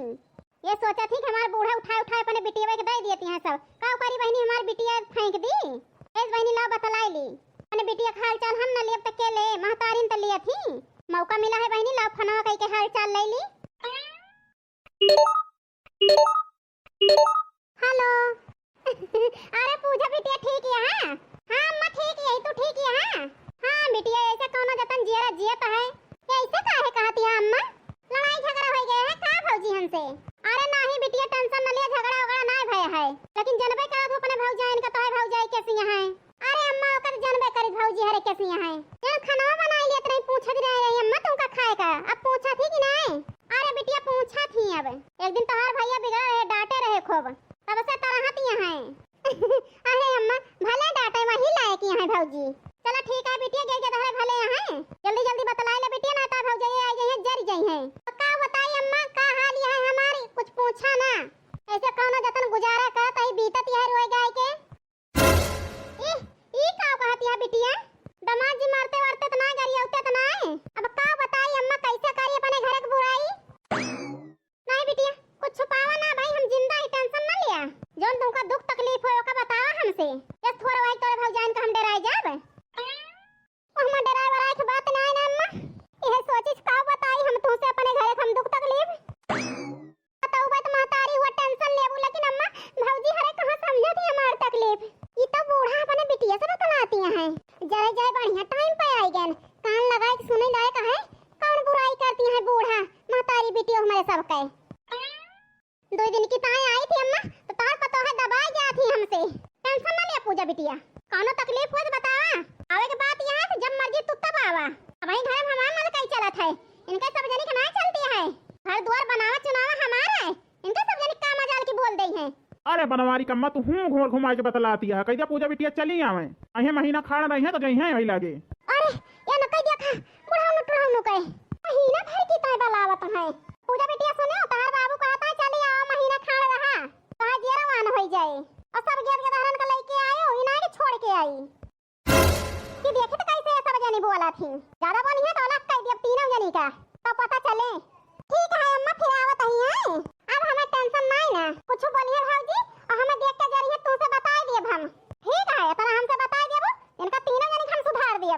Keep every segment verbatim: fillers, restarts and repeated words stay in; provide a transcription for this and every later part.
ये सोचत ही कि हमार बूढ़ा उठाए उठाए अपने बिटिया के दे दियत यहाँ सब। का करी बहिनी, हमार बिटिया फेंक दी। ए बहिनी, लाओ बतलाई ली। अपने बिटिया के हाल चाल हम न लेब त के ले, महतारिन त लियत ही। मौका मिला है बहिनी, लाओ फोनवा कई के हाल चाल ले ली। हेलो। अरे पूजा बिटिया ठीक है? हाँ अम्मा ठीक है, तू ठीक है? हाँ बिटिया, ऐसे कौनो जतन जियरा जियत है, ये ऐसे काहे कहती है अम्मा? लड़ाई झगड़ा हो गया है का भौजी हमसे? अरे नाही बिटिया, टेंशन न लिया, झगड़ा वगड़ा नाही भय है, लेकिन जनबे करत हो अपने भौजाइन का, तोहे भौजाई कैसी है। अरे अम्मा ओकर जनबे करित भौजी हरे कैसी है, जब खाना बनाई लेत रही पूछत रही अम्मा तुमका खाए का, अब पूछत ही कि नाही? अरे बिटिया पूछत ही, अब एक दिन तोहार भैया बिगड़ा रहे, डांटे रहे खूब, तब से तरहत यहाँ है। अरे अम्मा, भले डांटे वही लायक यहाँ है भौजी। चला ठीक है बिटिया, गिर के तोहरे भले यहाँ है। जल्दी जल्दी बतलाई ले बिटिया, ना तो भौजी आई गई है, जर गई है। तो का बताई अम्मा, का हाल यहाँ है हमारी, कुछ पूछा ना। ऐसे कौनो जतन गुजारा करत ही बीतत यह रोए गाय के। ई, ई का कहत यह बिटिया? दामाद जी मरते वरते त ना गरियौते त ना है। अब का बताई अम्मा, कैसे करी अपने घर के बुराई? नाही बिटिया, कुछ छुपावा ना भाई, हम जिंदा ही, टेंशन ना लिया। जौन तुमका दुख तकलीफ होए, ओका बतावा हमसे। यस थोड़ा वही तोरे भौजाइन का हम डराए जाब। ओ हमार डराए वराए के बात ना है ना अम्मा। यह सोचिस का बताई हम तुमसे अपने घरे के हम दुख तकलीफ। बताऊ बात महतारी हुआ टेंशन लेबू, लेकिन अम्मा भौजी हरे कहाँ समझत ही हमार तकलीफ। ई तो बूढ़ा अपने बिटिया से बतलाती हैं। जरे जाए बढ़िया टाइम पे आई गन। कान लगाए के सुने लायक है। कौन बुराई करती हैं बूढ़ा, महतारी बिटियो हमारे सबके। दो दिन की ताई आई थी अम्मा, तो तार पतोह दबाई गया थी हमसे। टेंशन ना ले पूजा बिटिया, कौनो तकलीफ हो तो बतावा। आवे के बात यह है कि जब मर्जी तू तब आवा। अब वही घर में हमार नल कई चलत है, इनके सब जनी के ना चलती है। घर द्वार बनावा चुनावा हमार है, इनके सब जनी का मजाल की बोल दई है। अरे बनवारी कम्मा, तू हूँ घूर घुमाए के बतलाती है। कह दिया पूजा बिटिया चली आवे, अहे महीना खाड़ रही है तो जई है वही लागे। अरे ये न कह दिया खा, बुढ़ाऊ नु टुढ़ाऊ नु कहे। महीना भर की ताई बलावत है। पूजा बिटिया सुने, तहार बाबू कहता है चली आओ, महीना खाड़ रहा, तहार जियरा वान होई जाए। और सब गेद गदहरन का लेके आयो, इना के छोड़ के आई। कि देखी तो कैसे ये सब जनी बोला थी। ज्यादा बोली है तो अलग कह दिया तीनों जनी का, तो पता चले। ठीक है अम्मा, फिर आवत ही है। अब हमें टेंशन नहीं ना, कुछ बोलिए भौजी, और हमें देख के जरिए तू से बताई दिए हम। ठीक है, इतना हमसे बताई देबो, इनका तीनों जनी के हम सुधार दिए।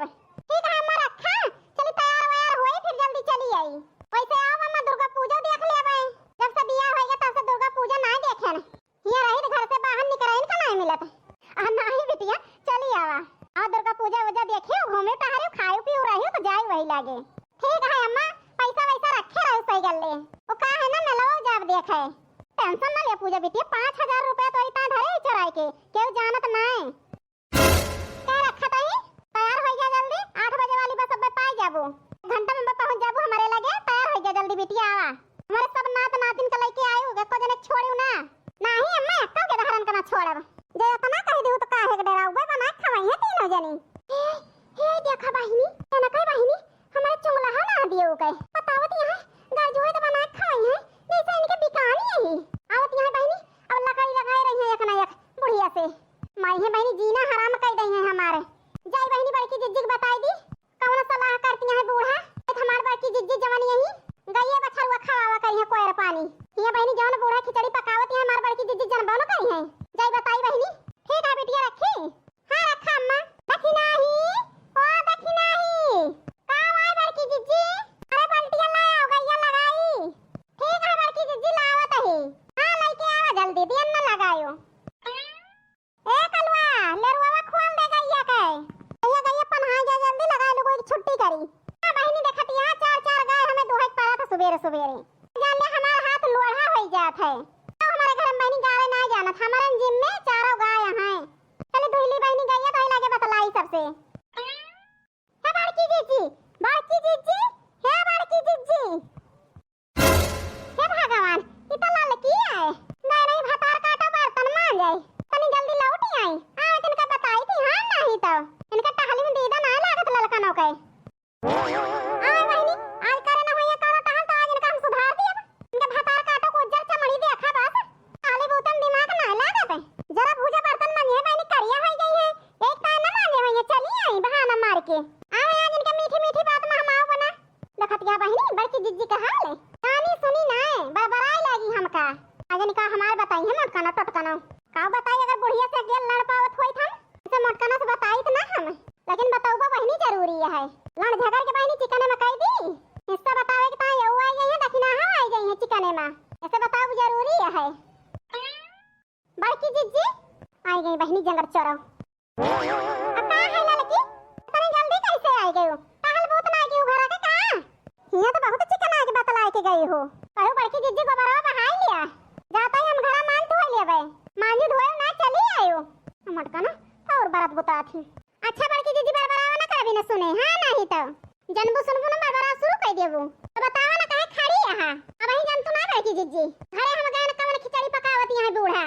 ठीक है अम्मा, रखा, चली तैयार वैयार होई, फिर जल्दी चली आई। वैसे आओ अम्मा, दुर्गा पूजा देख लेबे, जब से बियाह होइगा तब से दुर्गा पूजा ना देखे। हियाँ रही तो घर से बाहर निकराइन का नाहीं मिलत। आ नाहीं बिटिया, चली आवा। आ दुर्गा पूजा वूजा देखियो, घूमे टहरे, खाए पियो रहियो तो जाई वही लागे। ठीक है अम्मा, पैसा वैसा रखे रहो सही गल्ले। वो का है ना, मेलवा जाब देखे। टेंशन ना ले पूजा बिटिया, पाँच हजार रुपया तो इतना धरे ही चराई के, केहू जानत नाहीं। का रखा ताई? तैयार हो जा जल्दी, आठ बजे वाली बस अब पाई जाबू। एक घंटा में पहुँच जाबू हमारे लगे, तैयार हो जा जल्दी बिटिया, आवा। हमारे सब नात नातिन के लेके आयु, एको जने छोड़ू ना। नाही अम्मा, एको के दहरन के ना छोड़ब। जे इतना कह देहु तो काहे के डराऊ, बे बना के खवाई है तीनों जनी। हे, हे देखा बहिनी, जनकई बहिनी, हमारे चुंगला है ना दियो के। बतावत यहाँ, गर्ज होए तो बना के खवाई है, जैसे इनके बिकानी यही। आवत यहाँ बहिनी, अब लकड़ी लगाए रही है एक ना एक बुढ़िया से। माई है बहिनी, जीना हराम कर दई है हमारे। जाई बहिनी बड़की जिज्जी के बताई दी, कौन सलाह करती है बूढ़ा। एक हमार बड़की जिज्जी जवन यही गइये बछरुआ खवावा करी है कोयर पानी। ये बहिनी जवन बूढ़ा खिचड़ी पकावत है हमार बड़की जिज्जी जनबो न करी है। जाई बताई बहिनी। ठीक है बिटिया रखी। हाँ रखा अम्मा। दखिनाही, ओ दखिनाही। का आए बड़की जिज्जी? अरे बल्टिया लाओ, गइया लगाई। ठीक है बड़की जिज्जी लावत ही। हाँ लइके आवा जल्दी, दियन न लगायो। ए कलुआ, लेरुआ खोल दे गइया के। गइया, गइया पन्हा जा जल्दी, लगा लुगो एक छुट्टी करी। हाँ बहिनी देखत यहाँ चार चार गाय हमें दुहत पड़त है सुबेरे सुबेरे। जान ले हमार हाथ लोढ़ा होई जात है। तो हमारे घर में बहिनी गाय ना जानत, हमारे जिम में चारों गाय हैं। चली दुहली बहिनी गइया तो लगे बतलाई सबसे। हे बड़की जिज्जी, बड़की जिज्जी, हे बड़की जिज्जी। हे भगवान, ई तो ललकी आए। नहीं, नहीं, भतार काटो बर्तन मांजे। तनी जल्दी लौटी आई। आवे तिनका बताई थी, हाँ नहीं तो। इनका टहली में दीदा ना लागत ललकनो के। आए बहिनी, आज करे ना होइए कौनो टहल तो आज इनका हम सुधार दियब। इनके भतार काटो को उज्जर चमड़ी देखा बस। टहली बूतन दिमाग ना लागत। जरा भूजा बर्तन मांजे बहिनी करिया होई गई है। एक तार ना मांजे होइए, चली आई बहाना मार के। आवे आज इनके मीठी मीठी बात में हम आओ बना। देखत या बहिनी, बड़की जिज्जी का हाल है। नानी सुनी ना है, बड़बड़ाए लागी। इनका हमार बताई है मोटकनो टोटकनो। का बताई, अगर बुढ़िया से अकेल लड़ पावत होइत हम, इसे मोटकनो से बताइत ना हम। लेकिन बतउबो बहिनी जरूरी है। लड़ झगड़ के बहिनी चिकने में कई दी। हिस्सा बतावे के ताई यऊ आई गई है, दखिनाहो आई गई है चिकने में। इसे बताउब जरूरी है। बड़की जिज्जी, आई गई बहिनी जंगल चोरौ। आ का है ललकी? इतनी जल्दी कैसे आई गई हो? टहल बूत ना गई हो घरा के का? हियां तो बहुत चिकना के बतलाए के गई हो। कहू बड़की जिज्जी गोबरवा बहाई लिया। जाता ही हम घरा मान धोए लेबे। मांजी धोए ना चली आयो। मोटकनो और बरत बुता थी। अच्छा बड़की जिज्जी बरबरावा ना करबी ना सुने, हाँ नहीं तो। जनबू सुनबू ना बरबरा शुरू कर देबू। तो बतावा ना काहे खड़ी यहाँ। अब ही जन तू ना बड़की जिज्जी। घरे हम गए ना कवन खिचड़ी पकावत यहाँ बूढ़ा।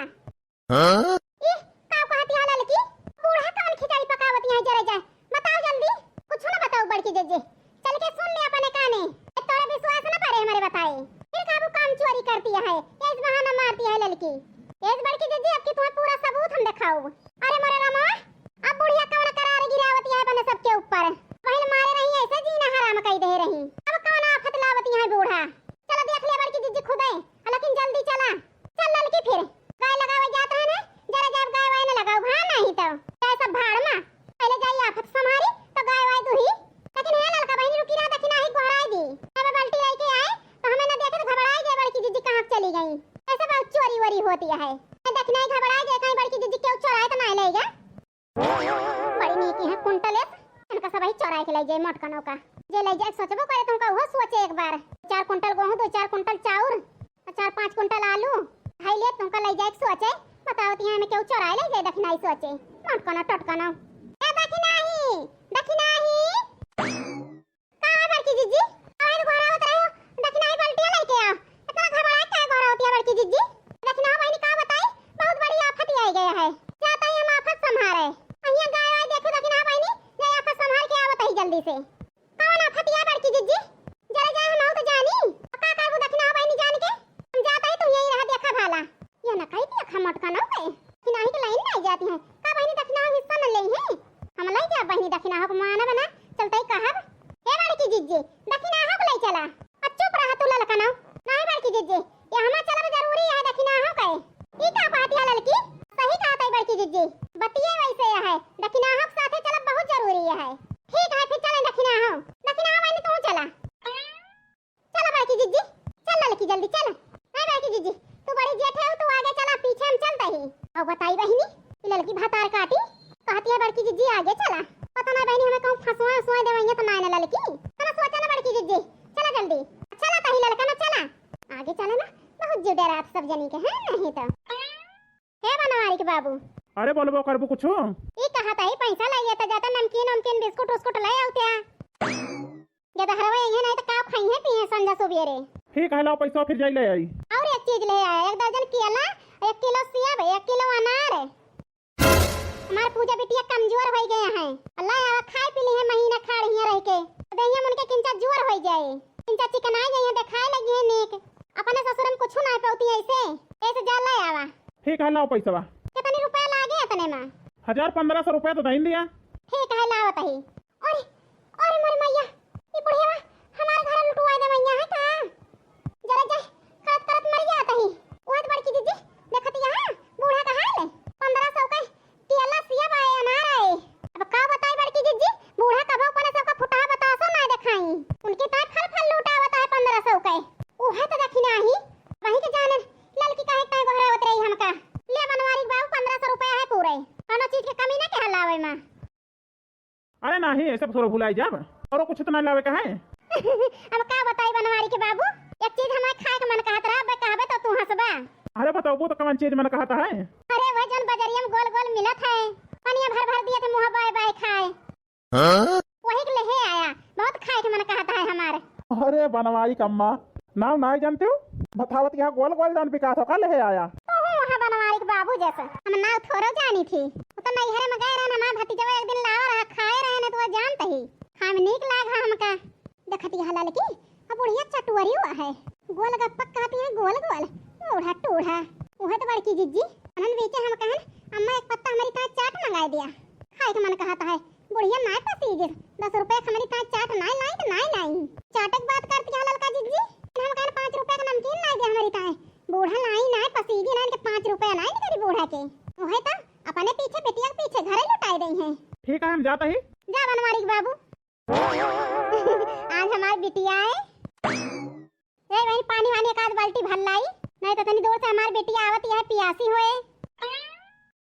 हाँ? ई, का कहती है ललकी? बूढ़ा कवन खिचड़ी पकावत यहाँ जरे जाए? बताओ जल्दी। कुछ ना बताओ बड़की जिज्जी। चल के सुन ले अपने काने। ए, तोरे विश्वास ना पड़े हमारे बताए। फिर काबू काम चोरी करती है। ये इस बहाना मारती है ललकी। ये इस बड़की जिज्जी, अब की तुम्हें पूरा सबूत हम दिखाओ। अरे मोरे रामा, अब बुढ़िया कवन करार गिरावत है अपने सबके ऊपर। पहले मारे रही ऐसे जीना हराम कई दे रही। अब कवन आफत लावत है बूढ़ा। चला देख ले बड़की जिज्जी खुदे, लेकिन जल्दी चला। चल ललकी फिर। गाय लगावे जात रहे ने, जरा जब गाय वाय न लगाओ, हाँ नहीं तो। गाय सब भाड़ मा। पहले जाई आफत संभारी, तो गाय वाय दुही। लेकिन हे ललका बहिनी रुकी रहा, दखिनाही गोहराई दी। अब बाल्टी लेके आए, तो हमें न देखे तो घबराई गए बड़की जिज्जी कहाँ चली गई। ऐसे बहुत चोरी वोरी होती है। दखिनाही घबराई गए, कहीं बड़की जिज्जी क्यों चोराए तो नहीं ले गया। बड़ी नीक है कुंटल एक, इनका सब ही चोराए के ले जाए मोटकनों का। जे ले जाए सोचबो करे तुमका वो सोचे एक बार। चार कुंटल गेहूं, दो चार कुंटल चाउर, और चार पाँच कुंटल आलू, हाई ले तुमका ले जाए सोचे। बताओ तिया में क्यों चोराए ले जाए दखिनाही सोचे। मोटकनो टोटकनो। ए दखिनाही, दखिनाही। का है बड़की जिज्जी? काहे गोहरावत रहे हो? दखिनाही बाल्टिया लेके आओ। इतना घबराए काहे गोहरावत है बड़की जिज्जी? दखिना बहिनी का बताई? बहुत बड़ी आफत आई गया है। जाता ही हम आफत संभारे। अहिया गाय वाय देखो दखिना बहिनी, ये आफत संभार के आवत ही जल्दी से। कौन आफत है बड़की जिज्जी? जरा जाए हम आओ तो जानी। का करबू दखिना बहिनी जान के? हम जाता ही तू यही रहा देखा भाला। ये ना कही थी अखा मोटका ना हुए। दखिनाही के लाइन नहीं जाती है। का बहिनी दखिना हिस्सा न ले है? हम लाई जा बहिनी दखिना हो माना बना। चलता ही कहब। हे बड़की जिज्जी, दखिना हो ले चला। आ चुप रहा तू ललकनो। नाही बड़की जिज्जी, ये हमा चलब जरूरी है दखिना हो कहे। ई का कहत है ललकी? सही कहत है बड़की जिज्जी। बतिये वैसे है। दखिना हो के साथे चलब बहुत जरूरी है। ठीक है फिर चले दखिना हो। दखिना हो मैंने तू चला। चला बड़की जिज्जी, चल ललकी जल्दी चल। नाही बड़की जिज्जी, तू बड़ी जेठ है, तू आगे चला, पीछे हम चलता ही। और बताई बहिनी, ई ललकी भातार काटी, कहती है बड़की जिज्जी आगे चला। पता ना बहिनी हमें कहूँ फंसवा फंसवा देवइया तो ना ना ललकी। चला सोचा ना बड़की जिज्जी, चला जल्दी। चला तही ललका ना चला। आगे चला ना, बहुत जिउ डरात सब जनी के है नहीं तो। हे बनवारी के बाबू। अरे बोलबो करबू कुछ? ई कहत है पैसा लाइए तो जाता नमकीन उमकीन बिस्कुट उस्कुट ले आउते। जब हरवे यही नहीं तो का खाई है पिए संझा सुबेरे। ठीक है लाओ पैसा फिर जाई ले आई। और एक चीज ले आया, एक दर्जन केला, एक किलो सेब, एक किलो अनार। हमार पूजा बिटिया कमजोर हो गए हैं। अल्लाह आवा खाए पी ली है महीना खाड़ हिया रह के। तो देहिया मन के किंचा जोर हो जाए। किंचा चिकनाए गई है, देखाए लगी है नीक। अपने ससुर में कुछ ना पौती ऐसे। ऐसे जा ले आवा। ठीक है लाओ पैसा। कितनी रुपया लागे इतने में? हजार पन्द्रह सौ रुपया तो दही दिया। ठीक है लावत ही। अरे, अरे मोर मैया, ई बुढ़िया हमार घर लुटवा दे मैया है का? जरा जा, करत करत मर जात ही। ओए तो बड़की जिज्जी, देखत यहाँ, बूढ़ा का हाल, पन्द्रह सौ का केला सेब आए, अनार आए। अब का बताई बड़की जिज्जी, बूढ़ा कभो अपने सबका फुटहा बतासो ना देखाई। उनके ताय फल फल लूटावत है पन्द्रह सौ के। उहे तो दखिना ही, वही के जाने ललकी काहे ताय गोहरावत रही हमका। ले बनवारी बाबू, पन्द्रह सौ रुपया है पूरे, कोनो चीज के कमी ना के हलावे माँ। अरे नाही, ऐसे थोड़ा भुलाई जाब। औरो कुछ तो ना लावे का है? अब का बताई बनवारी के बाबू, एक चीज हमारे खाए के मन कहत रहा, बे कहबे तो तू हंसबा। अरे बताओ, वो तो कवन चीज मन कहत है? अरे वह जौन बजरिया में गोल गोल मिलत है, पनिया भर भर दिए थे मुँह बाय बाय खाए। हाँ? वही के लेहे आया, बहुत खाए के मन कहत है हमारे। अरे बनवारी कम्मा, नाम नाई जानते हो? बतावत यहाँ गोल गोल जौन बिकात हो का लेहे आया? ओहो, वहाँ बनवारी के बाबू जैसे। हम नाव थोड़ो जानी थी। वो तो नैहरे में गए रहन, हमार भतीजवा एक दिन लावा रहा, खाए रहे न तो वो जानत ही। खाए में नीक लाग हा हमका। देखत यहाँ ललकी, अब बुढ़िया चटुअरी हुआ है। गोल गप्पा कहती है गोल गोल, बूढ़ा टूढ़ा। वह तो बड़की जिज्जी, अनन बेचे हम कहन, अम्मा एक पत्ता हमारी ताय चाट मंगाए दिया। खाए के मन कहत है, बुढ़िया नाय पसीजिस, दस रुपया के हमरी ताय चाट नाय लाई त नाय लाई। चाटे के बात करती है ललका जिज्जी, हम कहन पाँच रुपया के नमकीन नाय दे हमरी ताय। बूढ़ा लाई नाय पसीजिस। जा बनवारी के बाबू, आज हमार बिटिया है। ए वही पानी वानी एक आध बाल्टी भर लाई, नहीं तो तनी दूर से हमार बिटिया आवत है पियासी होए।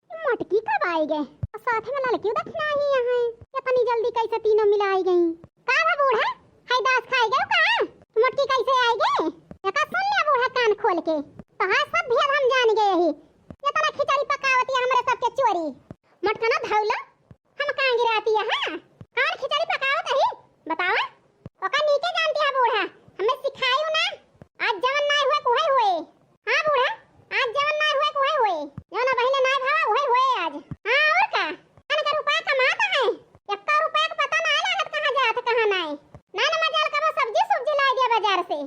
मोटकी कब आई गए? और साथ में लड़की उधर ना ही यहाँ है। इतनी जल्दी कैसे तीनों मिला आई गई? का बा बूढ़ा? हाय दास खाई गए का? मोटकी कैसे आई गए? एका सुन ले बूढ़ा कान खोल के। तो हाँ सब भेद हम जान गए ही। इतना खिचड़ी पकावती है हमरे सबके चोरी। मोटका ना धौला, हम कहाँ गिराती है, हाँ? कौन खिचड़ी पकावत रही? बतावा। ओका नीके जानती है बूढ़ा, हमें सिखायू ना। आज जवन नाय हुए, उहे हुए। हाँ बूढ़ा, आज जवन नाय हुए, उहे हुए। जवन बहिले नाय भावा, उहे हुए आज। हाँ और का? कान के रुपया कमात है, एक्का रुपया के पता नाय लागत कहाँ जात, कहाँ नाय। ना ना मजाल कबो सब्जी सुब्जी ला दिया बाजार से।